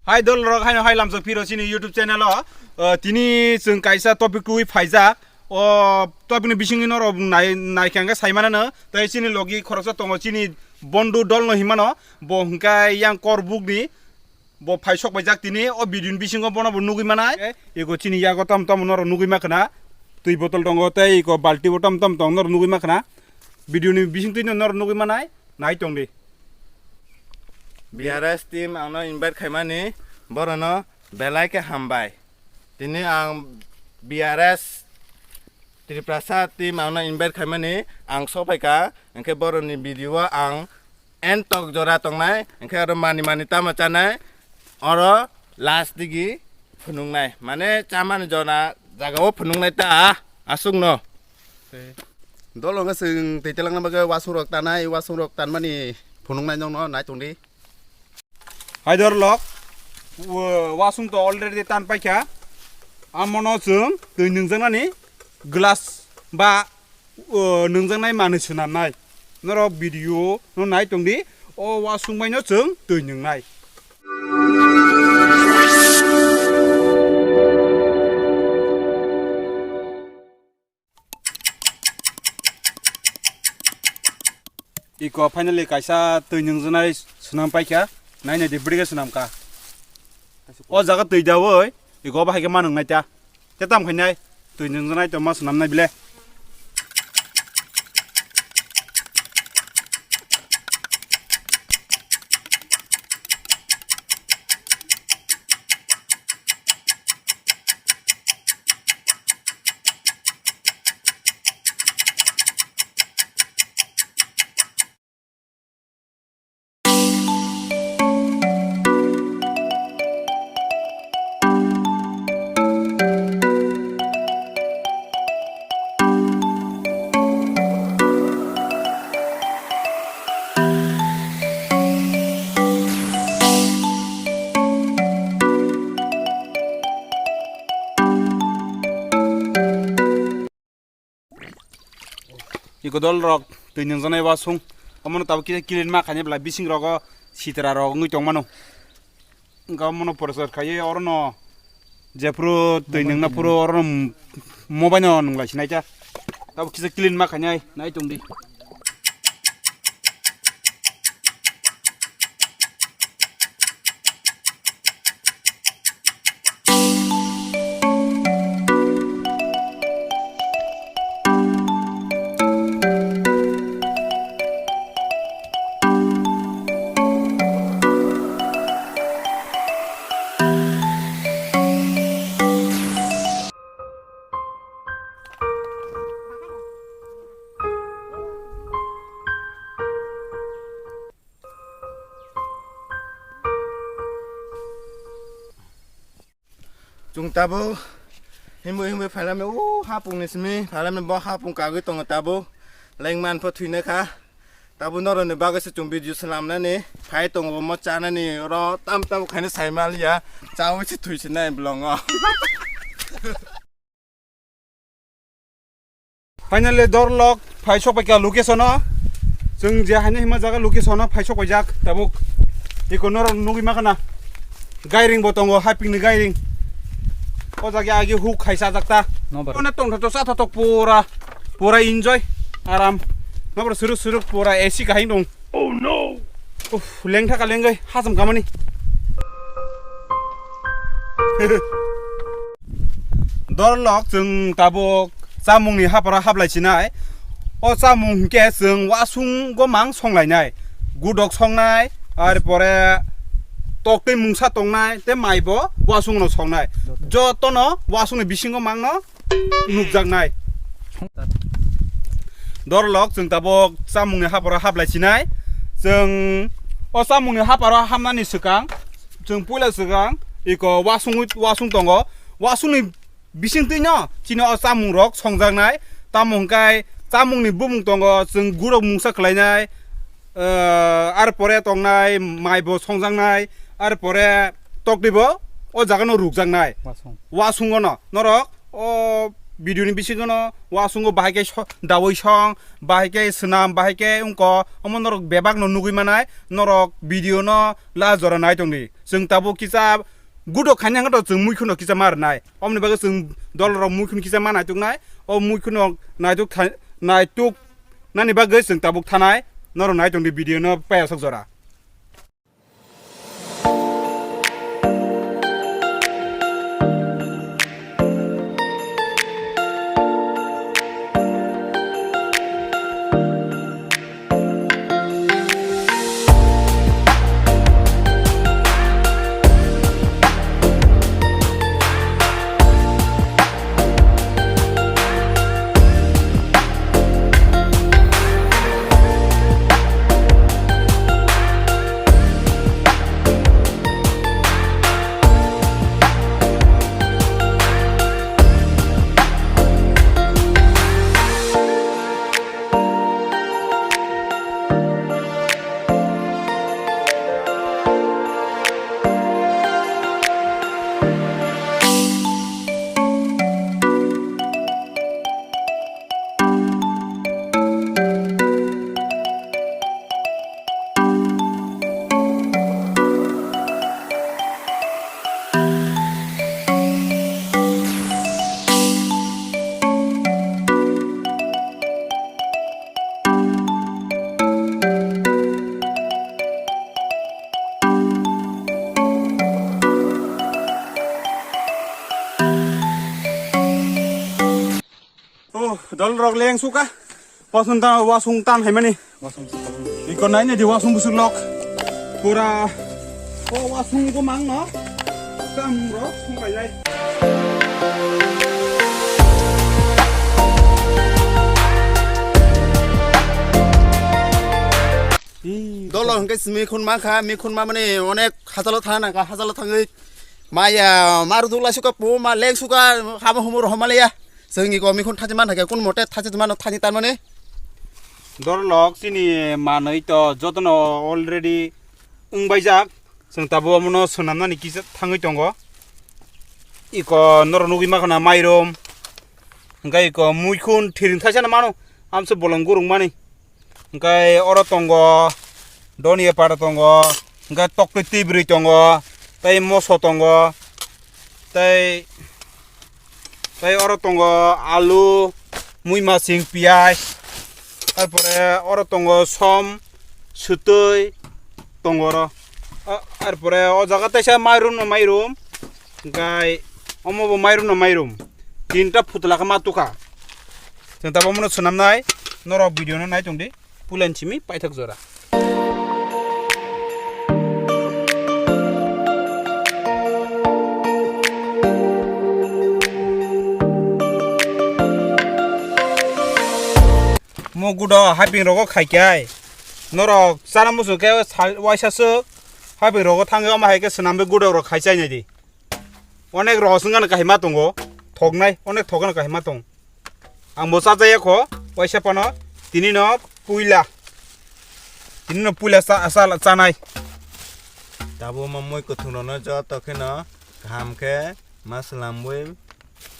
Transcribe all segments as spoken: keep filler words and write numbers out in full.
Hai dol rok, haino hai lamsok phiro chini YouTube channel o. Uh, tini chwng kaisa topic twi phaijak. O topic ni bisingwi norok nai, naikha hwnkhe saimanano. Tei chini logi khoroksa tongo, chini bondu dol no hinmano. Bo hwnkhe yang kor bukni. Bo phai sok paijak tini. O video ni bisingo bono bo nugwi manai. Ego chini yago tamo tamo norok nugwi makhna. Twi botol tongo tei ego balti bo tamo tamo tongo norok nugwi makhna. Video ni bising twi no norok nugwi manai. Nai tongdi. B R S team angno invite khaimani, borono belai khe hambai. Tini ang B R S Tiprasa team angno invite khaimani, ang sophaikha, hwnkhe boroni video o ang end tok jora tongnai, hwnkhe oro mani mani tamo chanai, oro last digi phunuknai, mane chamani jora jagao phunuknai ta aswkno. Dol hwnkhe chwng twi telangna bagwi wasung rok tanai, wasung rok tanmani phunuknai nokno nai tongdi. Hai dor lok, wa-, wasung to already tan paikha. Amono chwng twi nungjaknani glass ba, o, nungjaknai manwi swnamnai. Norok video no nai tongdi. O wasung bai no chwng twi nungnai. Iko finally kaisa twi nungjaknai swnam paikha. Nai nai di, bwrwi khe swnam kha. O jaga twi daui, iko bahai khe ma nungnai ta. Te tam khainai, twi nungjaknai to ma swnamnai bile. Iko dol rok twi nungjaknai wasung. Omono tabuk kisa clean ma khainai bwlai bising rogo sitra rok wngwi tongmano. Wngkha omono poriskar khaiwi orono jephuru twi nungna phuru orono mobile no nunglai sinai ta. Tabuk kisa clean ma khainai nai tongdi. Chwng tabuk himwi himwi phailame o hapung ni simi phailame bo hapung kagwi tongo tabuk lengman pho thwina kha tabuk norok ni bagwi se chwng video swnamnani phai tongo omo chanani oro tam tabuk khaina sai maliya chawi se thwi sinai bolongo. Finally, dor lok phai sok paikha location o. Chwng je haino hima jaga location o phai sok paijak tabuk. Iko norok nugwi makhana. Gairing bo tongo, haping ni gairing. O jaga agi huk khaisa jakta. No, bar. Ono tongthotok chathotok pura, pura enjoy, aram. Nobor suruk suruk pura A C kahai dong. Oh no! Uff, lengtha ka lengwi, hasam kamani. Dor lok chwng tabuk chamungni haparo hablai sinai. O chamung hinkhe chwng wasungo mang songlainai. Gudok songnai, ar pore toktwi mungsa tongnai, tei maibo wasungo songnai. Jotono wasungni bisingo mangno nukjaknai. Dorlok chwng tabuk chamungni haparo hablai sinai. Chwng o chamungni haparo hamnani swkang, chwng puila swkang iko wasung, wasung tongo. Wasungni bisingtwino chini o chamungrok songjaknai. Tamo hwnkhe chamungni bumung tongo, chwng gurok mungsa khlainai. Eh, ar pore tongnai, maibo songjaknai, ar pore tokdibo o jagano rukjaknai. Wasung. Wasungono norok o video ni bisingono wasungo bahai khe so-, dawi song, bahai khe swnam, bahai khe wngko, omo norok bebak no nugwi manai, norok video no la jora nai tongdi. Chwng tabuk kisa gudok khaina hwnkhe to chwng muikhwno kisa ma rwnai. Omoni bagwi chwng dolrok muikhwno kisa ma naituknai. O muikhwno naituk tha-, naituk nani bagwi chwng tabuk thanai. Norok nai tongdi video no payasok jora. Oh, dol rok leng suka. Wasung tan, wasung tan hai mani. Wasung. Iko nai ne di wasung busuk lok. Pura. Oh, wasung ko mang no. Kam rok sung bai lai. Dol rok hingke simi khun ma kha, mi khun ma mani onek hajalo thana nang kha, hajalo thangwi. Maya, maru dugla suka pu, ma leng suka, hama humur homaliya. Sengni ko mi khun thachi man thake, kun mote thachi man thachi tan mani. Dol rok chini manwi to jotono already wng baijak. Chwng tabuk omono swnamnani kisa thangwi tongo. Iko norok nugwi makhana mairum. Hwnkhe iko muikhun thiring thaisano mano. Amse bolong gurung mani. Hwnkhe oro tongo, donia pata tongo. Hwnkhe toktwi twibrwi tongo. Tei moso tongo. Tei Tei oro tongo alu, muimasing, piyaj. Arpore oro tongo som, swtwi tongo oro. A-, arpore o jaga teisa mairum no mairum. Hwnkhe omo bo mairum no mairum. Tinta phutla khe ma tukha. Chwng tabuk omono swnamnai. Norok video no nai tongdi. Pulan simi paithak jora. Mo gudo haping rogo khaikai. Norok chana muchung khe sal-, waisa swk haping rogo thangwi omo hai khe swnamwi gudo rok khai chainai di. Onek rohos wngkha no kahima tongo, thoknai, onek thokno kahima tong. Ang bo chajaya kho, waisa phano, tini no puila, tini no puila cha, cha, chanai. Tabo ma moi kwthwng rokno joto kheno kaham khe ma swlamwi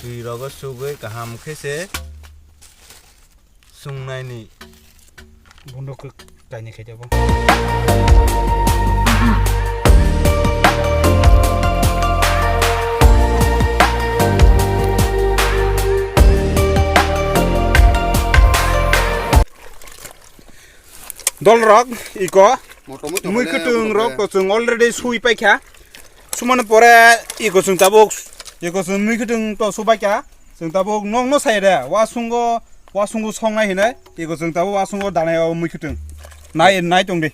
twi rogo sugwi kaham khe se. Sungnaini. Bondo khe kaini khaida bo. Dol rok iko. Moto moto mui kole kwtwng rok to chwng already sui paikha. Sumano pore iko chwng tabuk, iko chwng mui kwtwng to subaikha. Chwng tabuk nokno sai de, wasungo, wasungo songnai hinai. Iko chwng tabuk wasungo danai o mui kwtwng. Nai, nai tong di.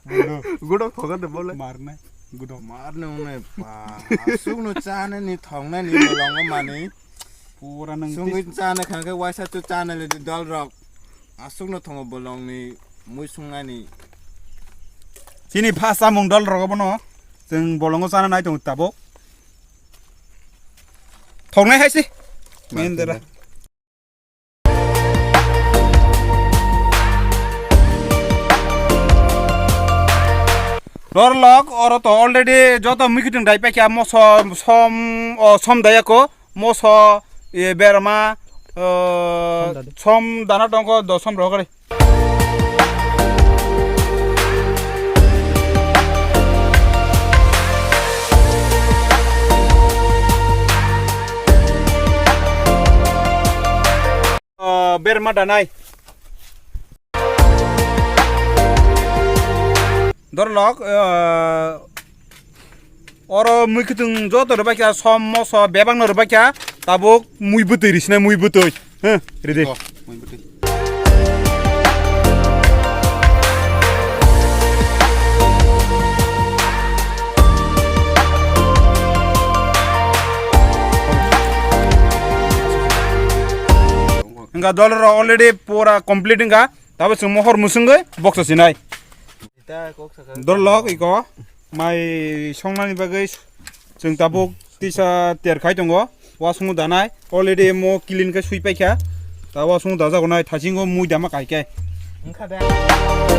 Gudo. Gudo thogar de bole. Marne. Gudo. Marne une pa. Asuk no chane ni thongnai ni bolongo mani. Pura nang sungwi chane khangke waisa chu chane le dol rok. Asuk no thongo bolong ni mui sungnai ni. Chini pha samung dol rok bono. Chwng bolongo chana nai tong tabuk. Thongnai hai si. Marne. Mendera. Dorlok, oro to already joto mui kiting dai paikha, moso som, o, som dayako, moso, e, berma, o, som dade. Som dana tongko, do som rogori. O, berma danai. Dorlok, eh, oro mui kitung joto rwbaikha, som moso bebakno rwbaikha, tabuk mui bwtwi risina mui bwtwi. Huh, ready. Iko, mui bwtwi. Hingka dolro already pura complete hingka. Tabo chwng mohor musungwi boksa sinai. Ita kok saka. Dorlok iko mai songnani bagwi chwng tabuk tisa ter khai tongo. Wasung danai already mo clean khe sui paikha. Ta wasung dajago nai thasingo mui dama kaikhe. Wngkha da.